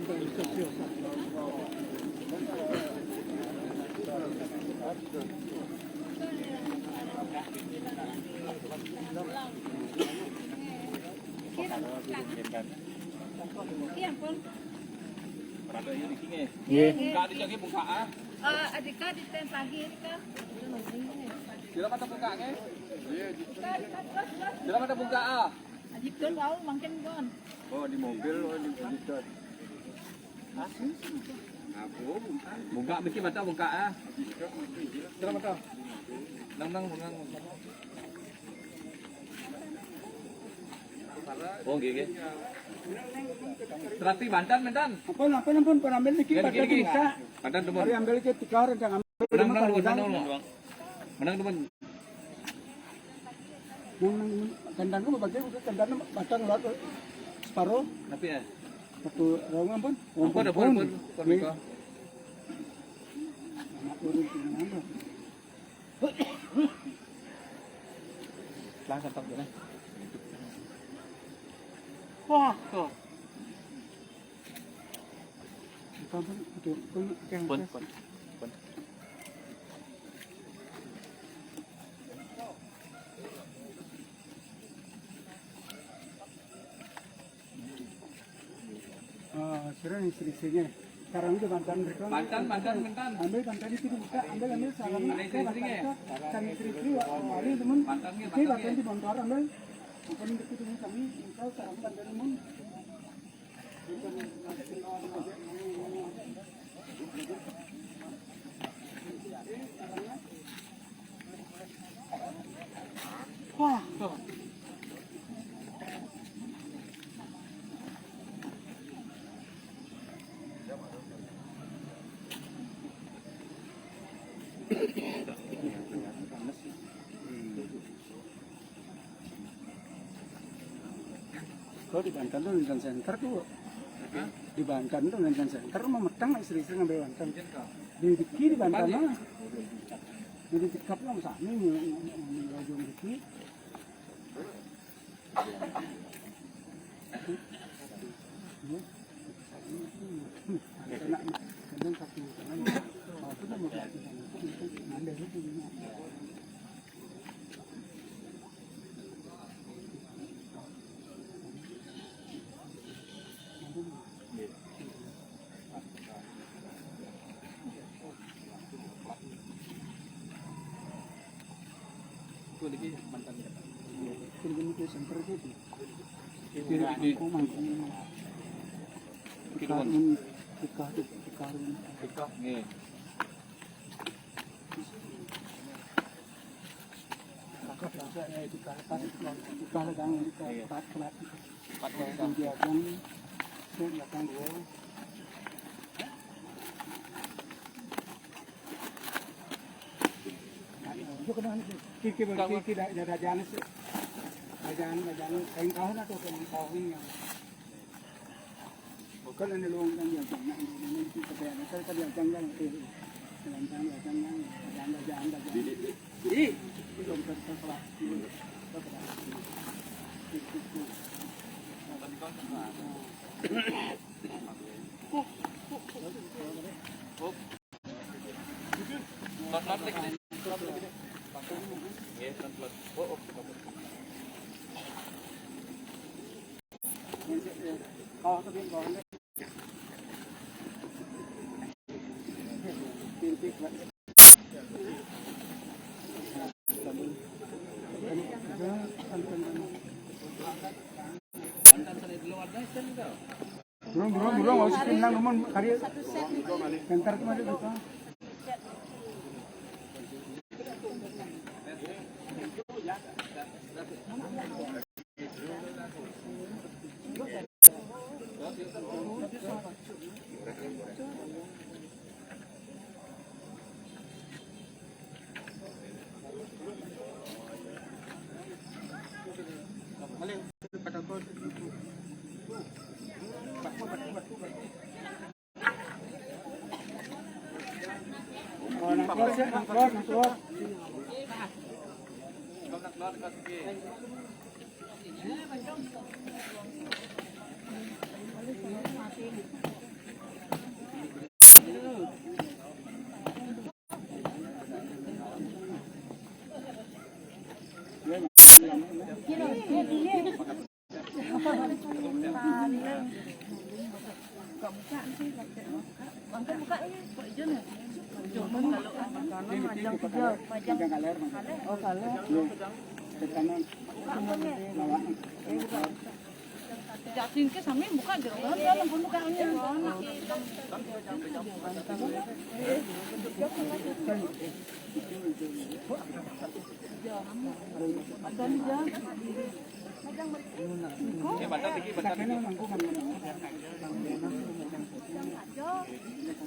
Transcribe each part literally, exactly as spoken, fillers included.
Iya, ampun. Nggih. Buka di sini, buka, ah. Eh, adika di ten lagi, adika. Kira mata buka, nggih? Kira mata buka, ah. Adika tahu makin kon. Oh, di mobil, oh, di mobil. Hah? Buka, bikin mata buka, ah. Kira mata. Nang, nang, nang. Oh, nggih, nggih. Serati banten, banten. Apa, apa, ampun, pun ambil niki, nggih, niki, banten niki. Bisa. Banten, teman. Mari ambil ke tiga orang, jangan ambil. Menang, menang, teman, menang, teman. Menang, teman. Nang, nang, kandang ku bagi, udah kandang batang lewat separuh. Tapi ya. Satu raungan pun. Ampun, ampun, ampun, ampun, ampun. Anak turun, turun, ampun. Langsung tak boleh. Wah, kok. Pun, pun, pun. Ah, sira istri-istrinya. Sekarang itu banten mereka. Banten, banten, banten. Ambil banten itu dibuka, ambil, ambil salam. Ada istri-istrinya. Salam istri-istri, wali teman. Banten, banten. Itu banten dibongkar, ambil. Banten itu teman kami, engkau sekarang banten teman. Wah. Kalau di Banten tuh Banten Center tuh. Hah? Di Banten tuh Banten Center, mau metang istri-istri ngambil banten. Iya, Kak. Di Diki di Banten mah. Jadi tikap lah, sami, mau, mau, mau, mau, mau, Diki. Itu lagi mantan ya. Itu lagi center itu. Itu lagi. Itu kan. Tikah, tikah, tikah. Tikah, nggih. Tikah, tikah, tikah, tikah, tikah, tikah. Iya. Empat belas. Empat belas. Yang dia kan, itu belakang dia. Nah, itu kena ni. Kiri, kiri, kiri, kiri, dah, dah, dah jalan sih. Dah jalan, dah jalan. Kain kahun atau kain kahun yang. Bukan ini luang kan dia, jangan, ini, ini, ini, kita bayar, kita, kita jangan, jangan, eh, jangan, jangan, jangan, jangan, jangan, jangan. Ih, itu belum ter-, terkelas. Burung, burung, burung, harus pinang, namun kali. Bentar tuh masih buka. Buka nanti, buka. Angkat, buka. Kok hijau ni? Hijau. Kalau makanan, majang. Majang kaler. Oh, kaler. Ke kanan. Bawah. Eh, buka. Jatin ke sambil buka jero. Dalam pun buka angin.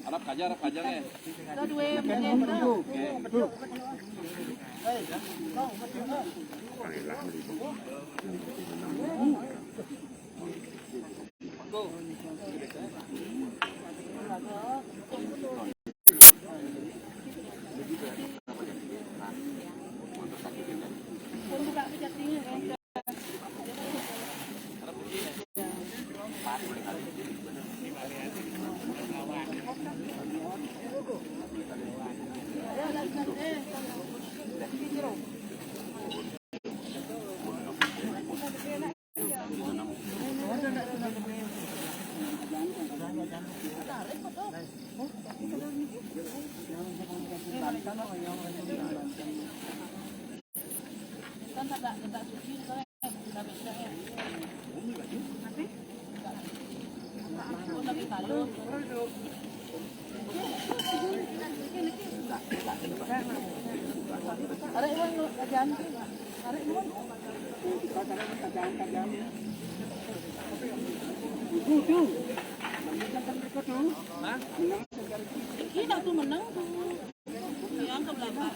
Arap kaja, arap kaja, eh. Ini nak tu menang tu. Yang ke belakang.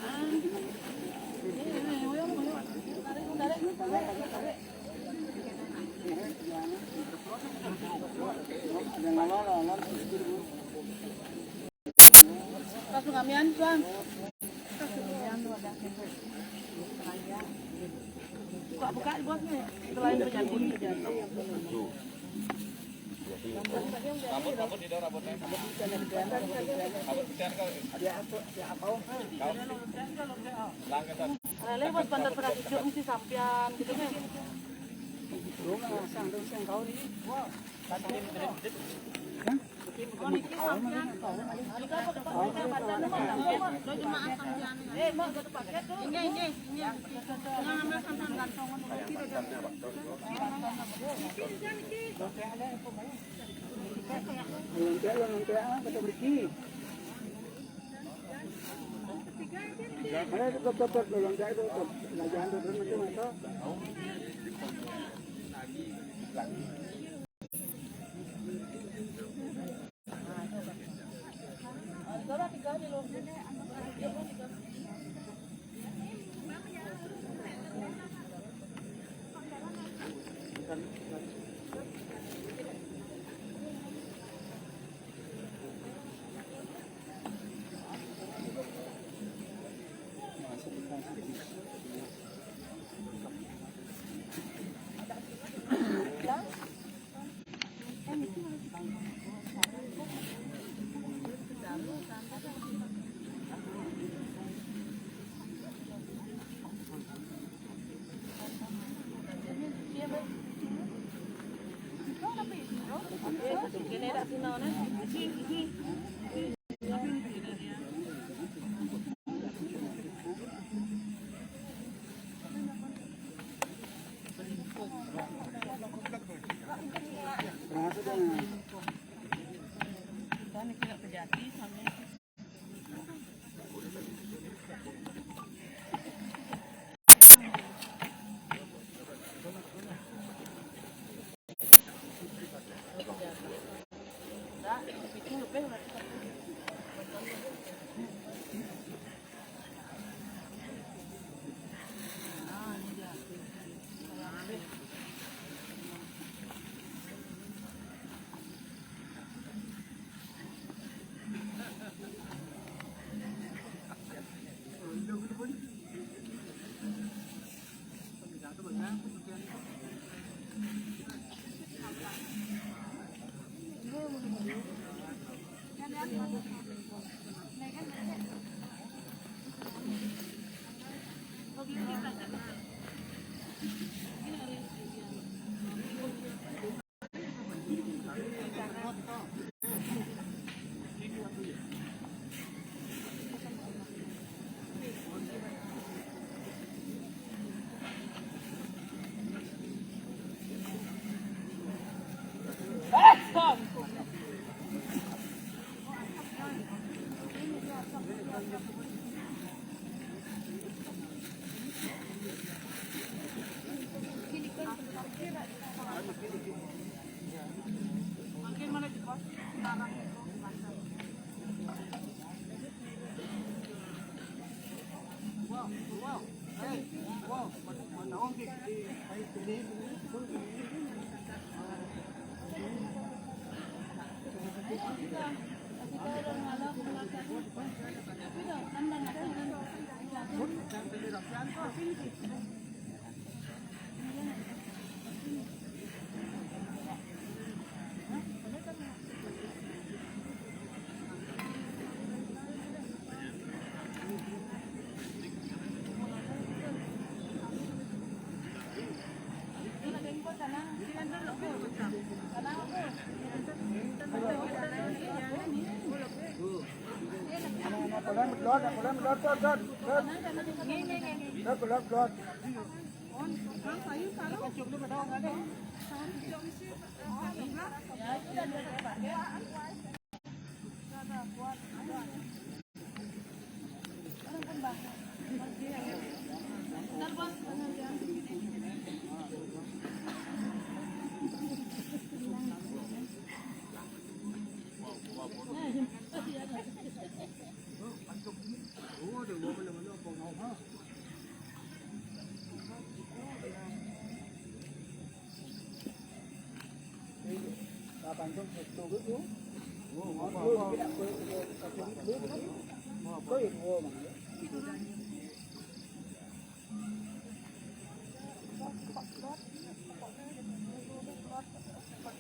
Tarik, tarik, tarik. Pas pengamian, Tuan. Buka-buka di bawah ni. Selain terjadi. Rambut, rambut di dalam rambutnya. Rambut putihan kau. Kau. Langkah, Tuan. Lewat bandar pernah cucuk mesti sampian gitu kan.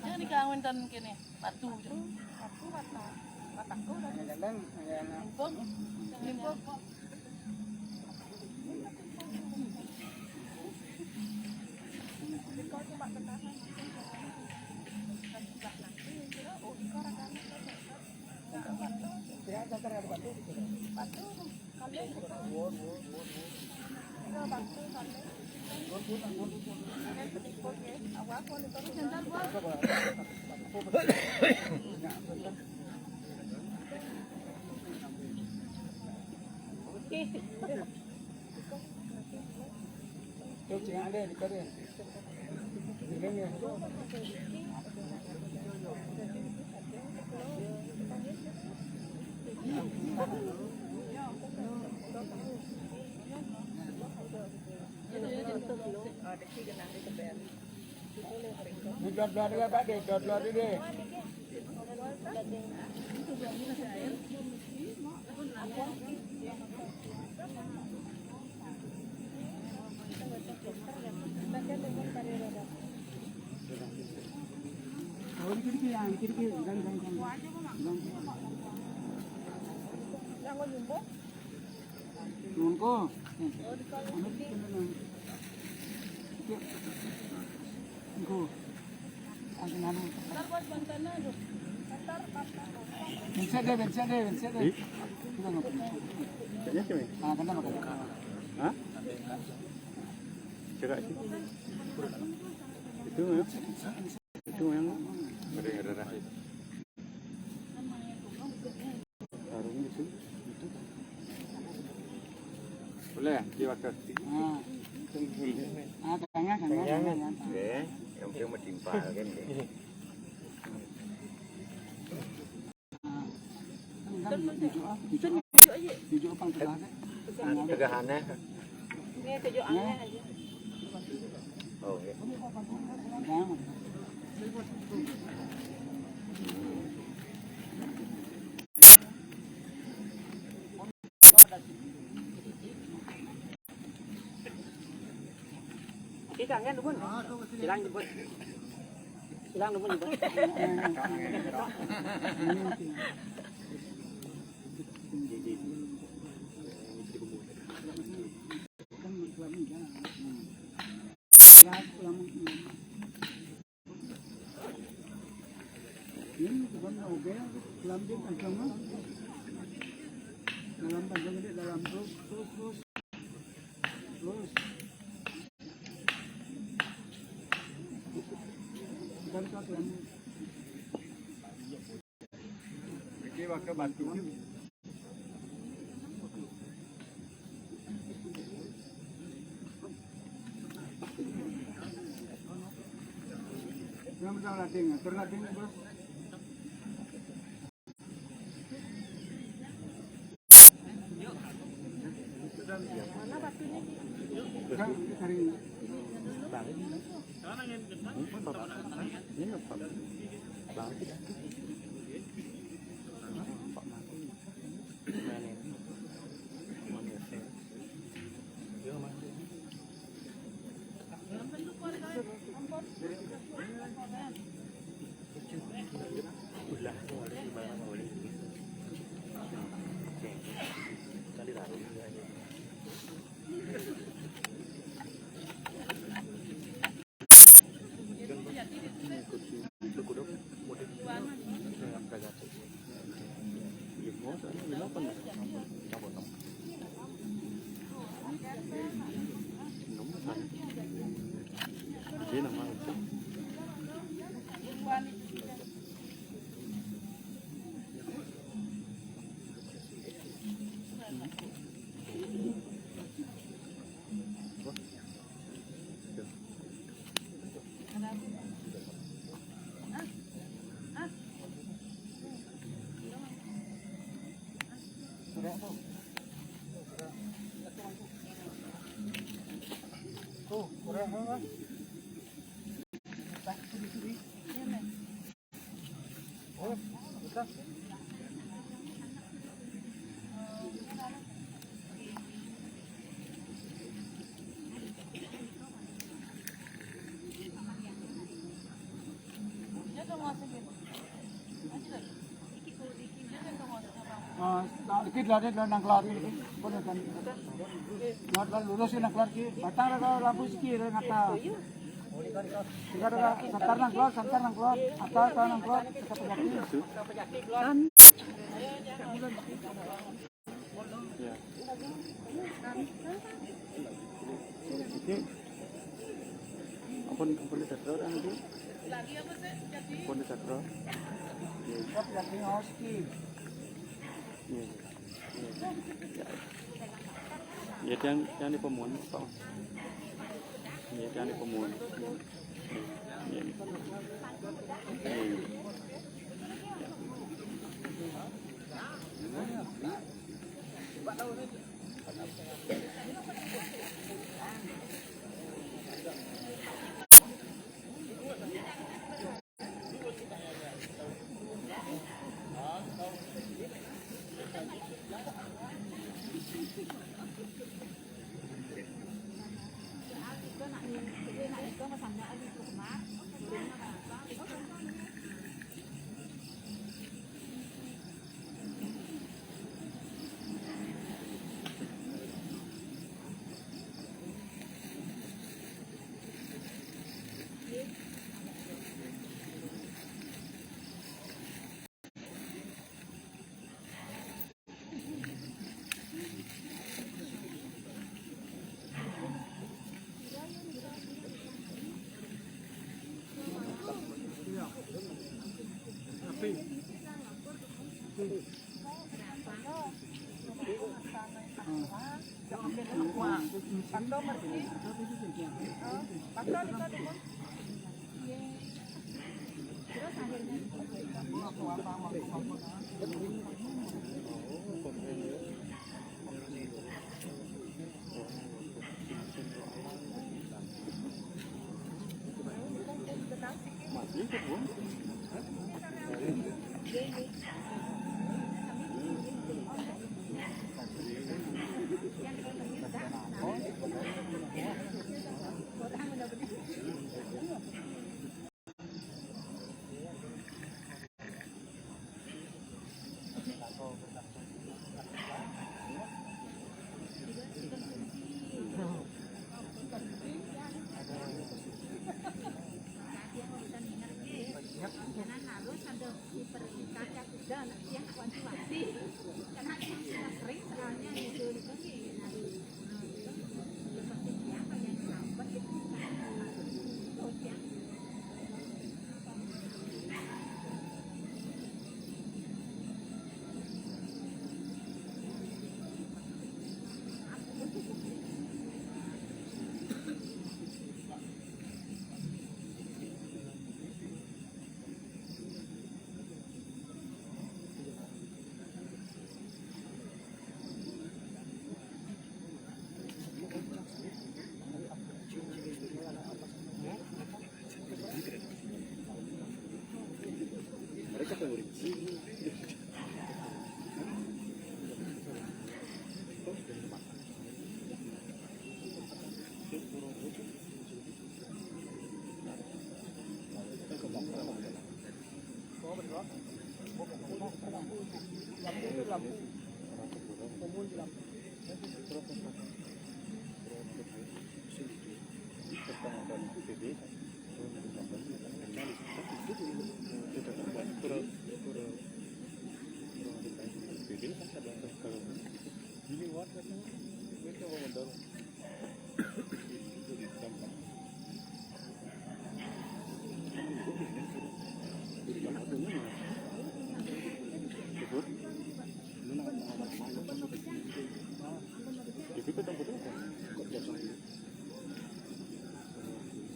Ya, ini kawin dan kene batu. Batu, batu. Batu. Limbung. Limbung. Hah? Cerak sih. Itu ya. Itu yang Boleh, dibakar. Ah, tengah, tengah, tengah. Oke, yang penting mau timpal kan. Sederhana. Ini tujuh aneh aja. Oh, iya. Kita kan, Bun? Silang, Bun. Silang, Bun, Bun. Ini pakai batu. Yang betul lading, atur lading, Bos. Mana batunya, Ki? Ini apa? Bang, kita. Pak Mati. Mana ini? Mana ya? Dia mana? Ah, sedikit lah, dia nang keluar ini. Boleh kan? Lurus, lurus nang keluar ki. Batang ada lampu sikit, ada ngata. Santar nang keluar, santar nang keluar, atas nang keluar, kita pejati. Ya. Ini ampun, ampun di setrol, kan, itu? Ampun di setrol. Ya. Ya. Ya, yang, yang di pemun, Pak. Ya, yang di pemun. Ya. Ya.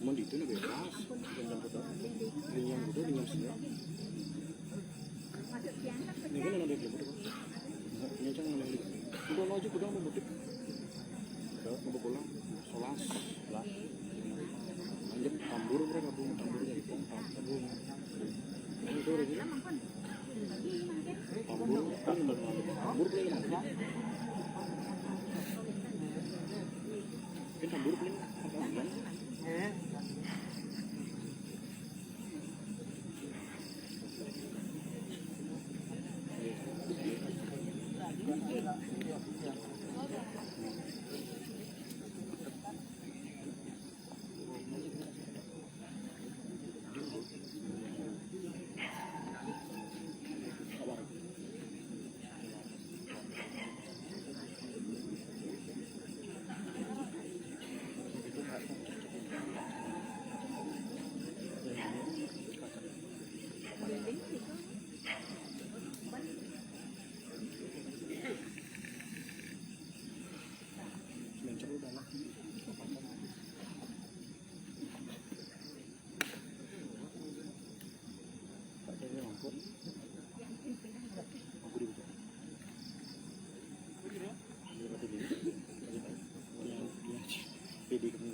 Mau di itu nih bebas, jam jam kudu, jam jam siap. Ini kan ada jam kudu. Ini kan ada jam kudu. Udah mau aja kudu mau mudik. Udah mau pulang, solas lah. Lanjut tambur mereka, bu, tamburnya itu, tambur. Ini itu udah gitu. Tambur kan, tambur kan. Ini tambur kan. Pede kami.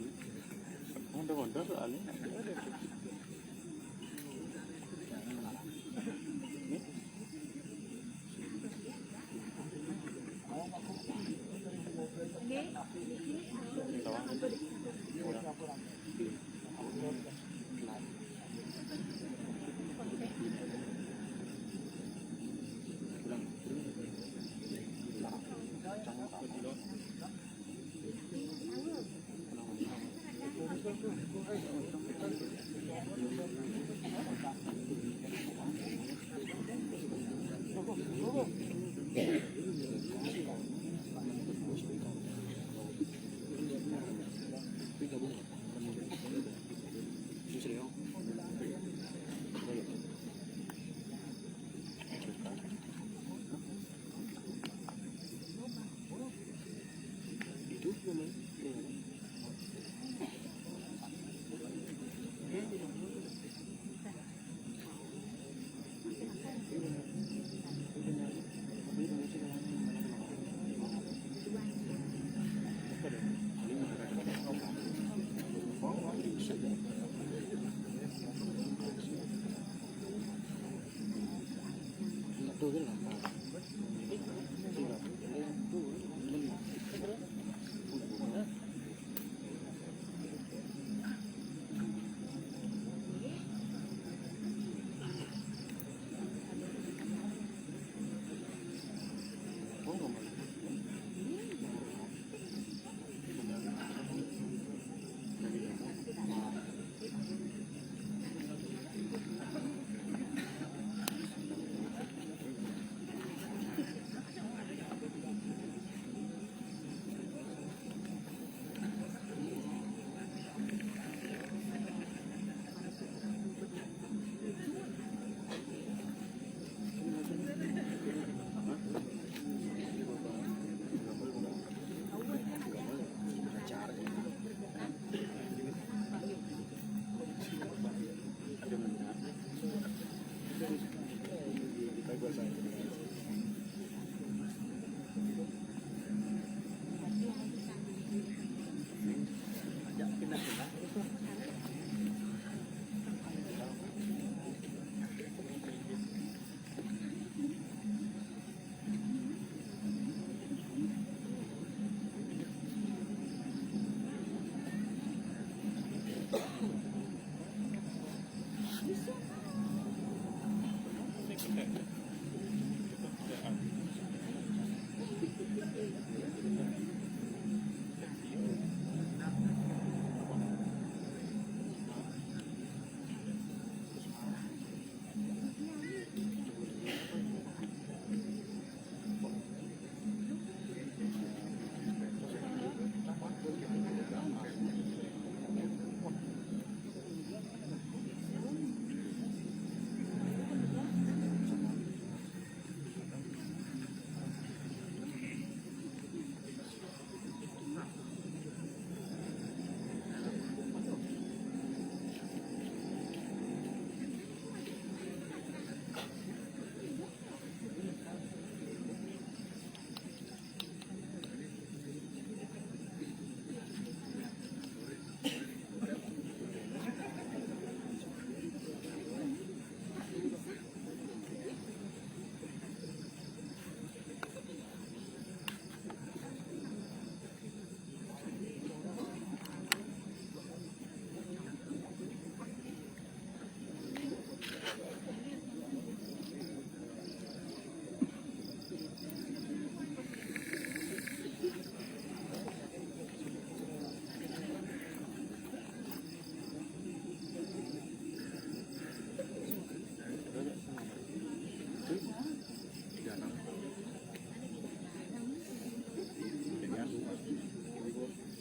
Honda-Honda soalnya.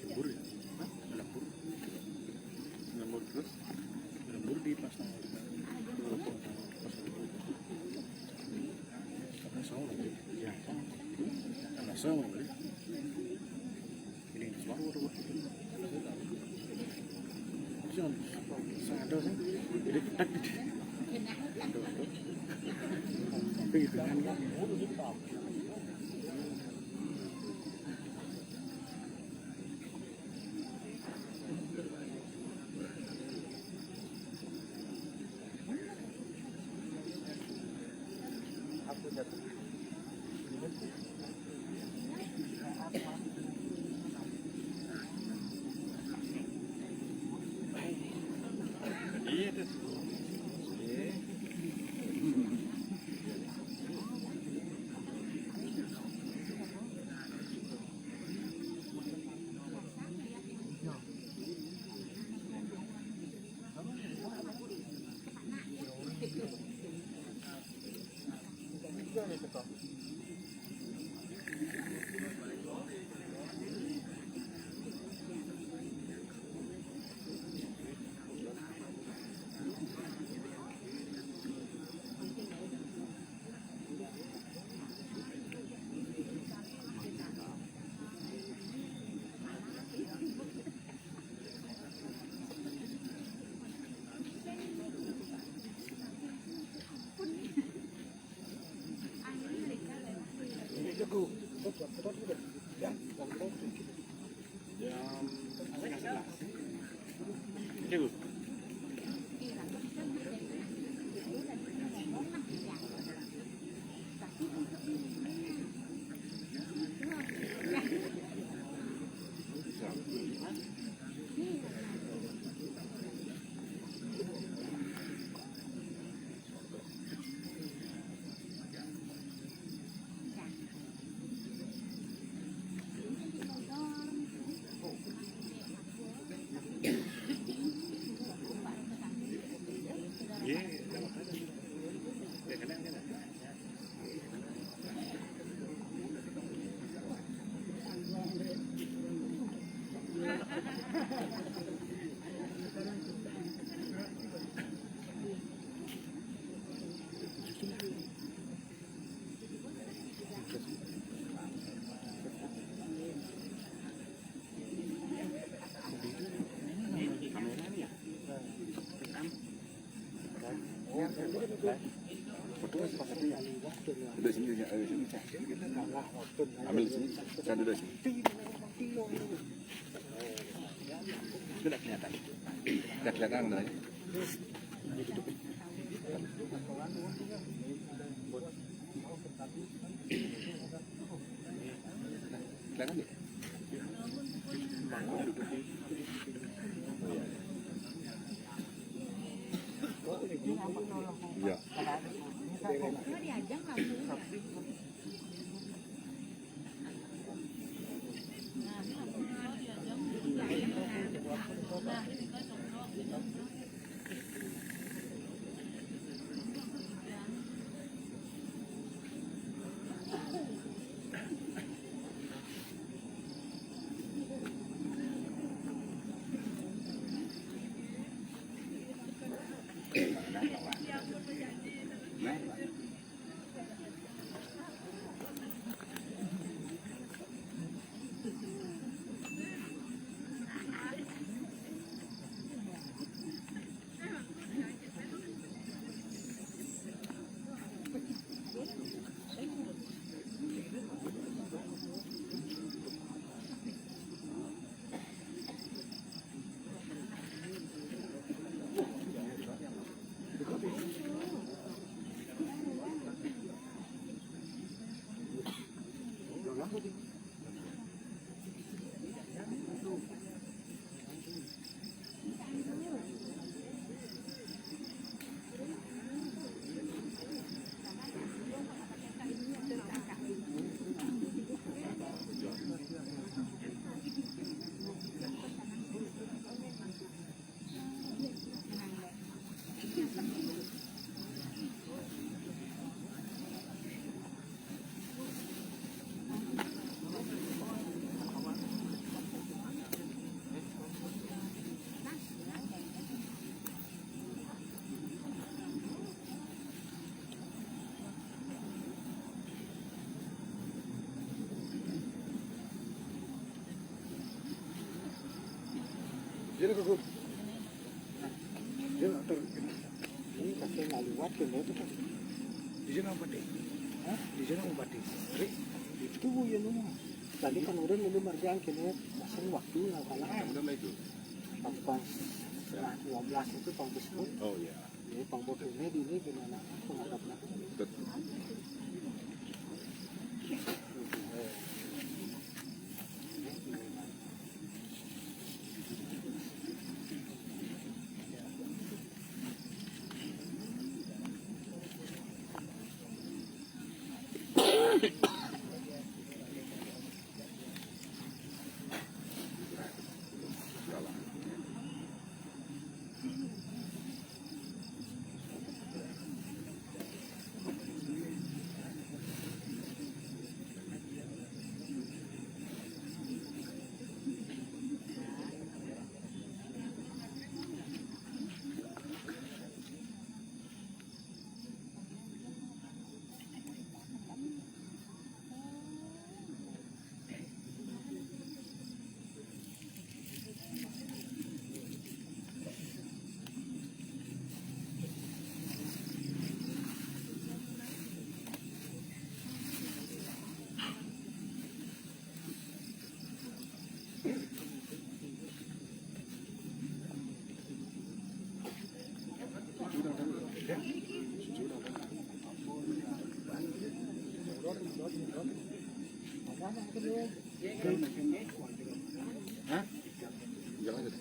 Lembur ya? Hah? Lembur. Lembur terus? Lembur di pas tanggal tiga. Pas itu. Karena sama lagi. Ya. Karena sama lagi. Ini suara, suara. Jangan, saya ada sih. Jadi tak gitu. Aduh, aduh. Tapi gitu kan. Jam setengah sebelas. Oke, Bu. Duduk sini, duduk sini. Ambil sini, saya duduk sini. Sudah kelihatan. Sudah kelihatan, sudah. Silakan, Dek. Iya. Dia nak kukut. Dia nak ter-, ini kasih nak liwat ke mana tu kan? Di sana mau batik. Hah? Di sana mau batik. Rik. Itu bu ya lu mah. Tadi kan udah lu marga kena pasang waktu lah kalah. Udah lah itu. Pas, pas setengah dua belas itu pas besok. Oh iya. Jadi pang bodohnya di ini gimana? Pengadapnya. Betul. Hah? Jalan aja.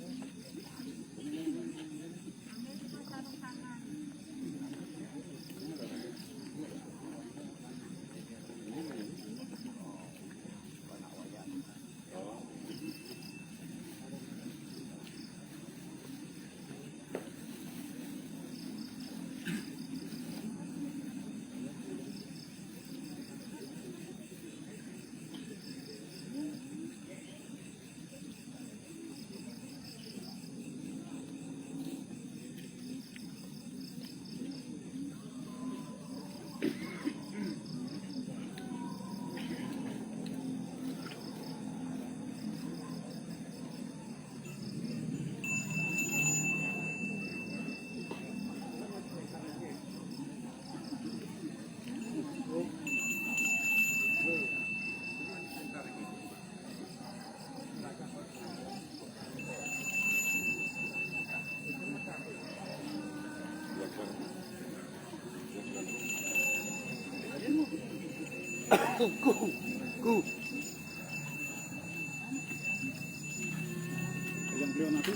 Ku, ku, ku. Yang beliau nanti.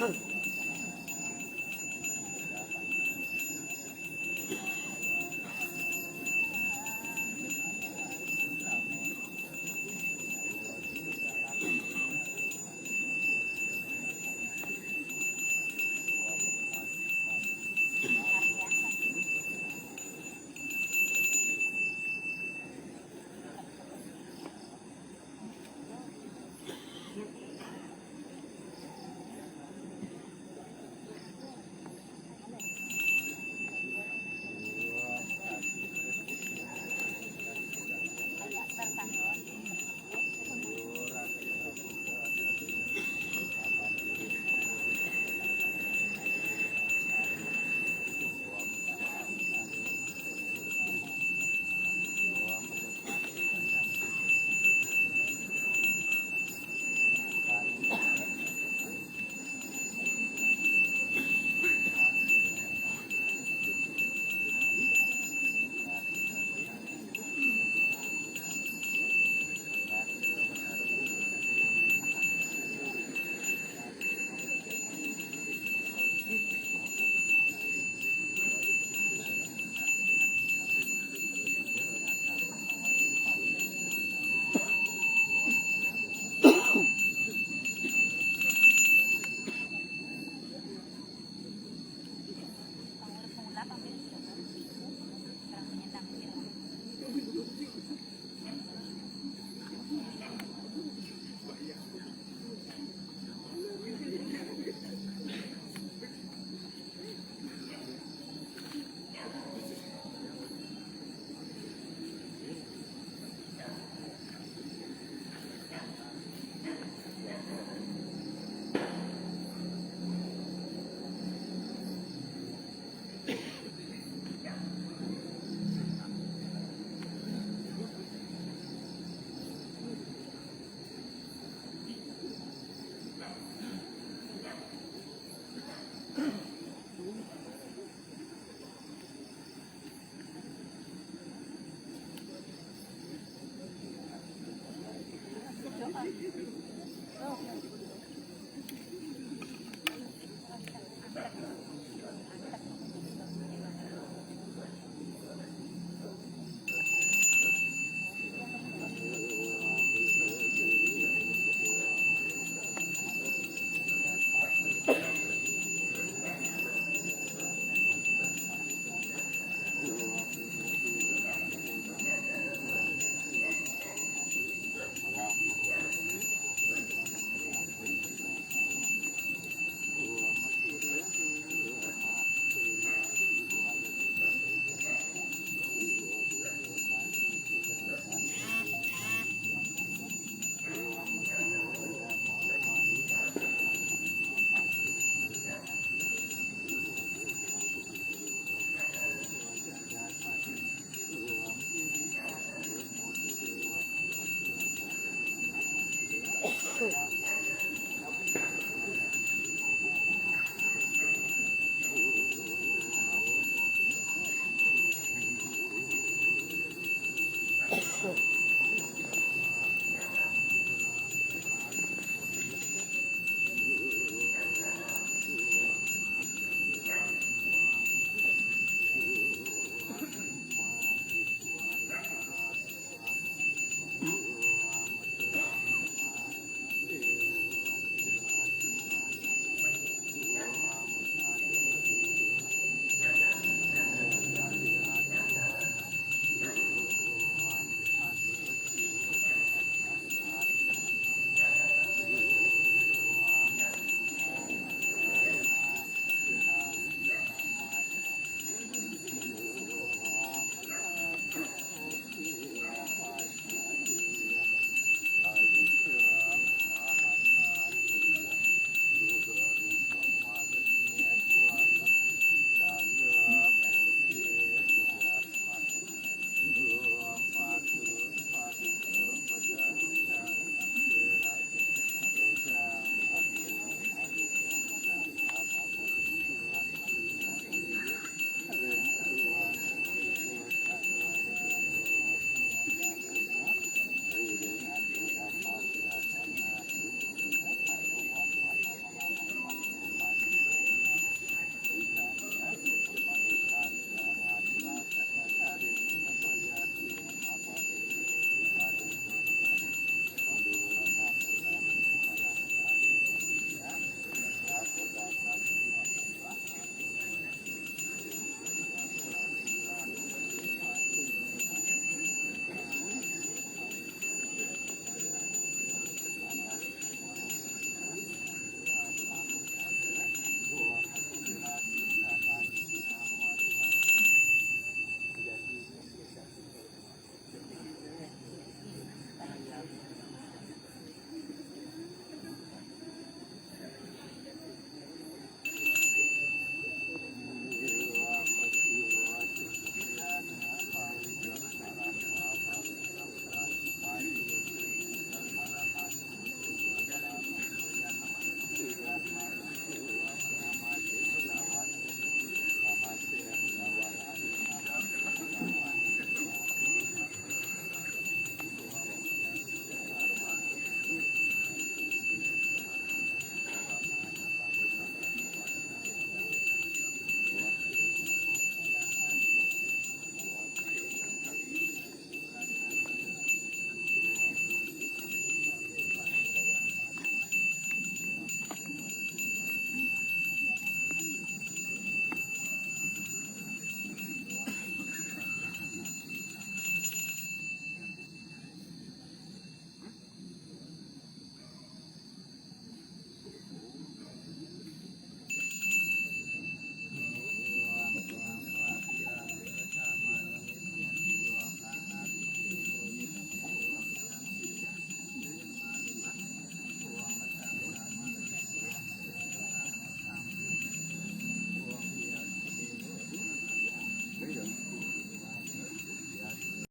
Pum.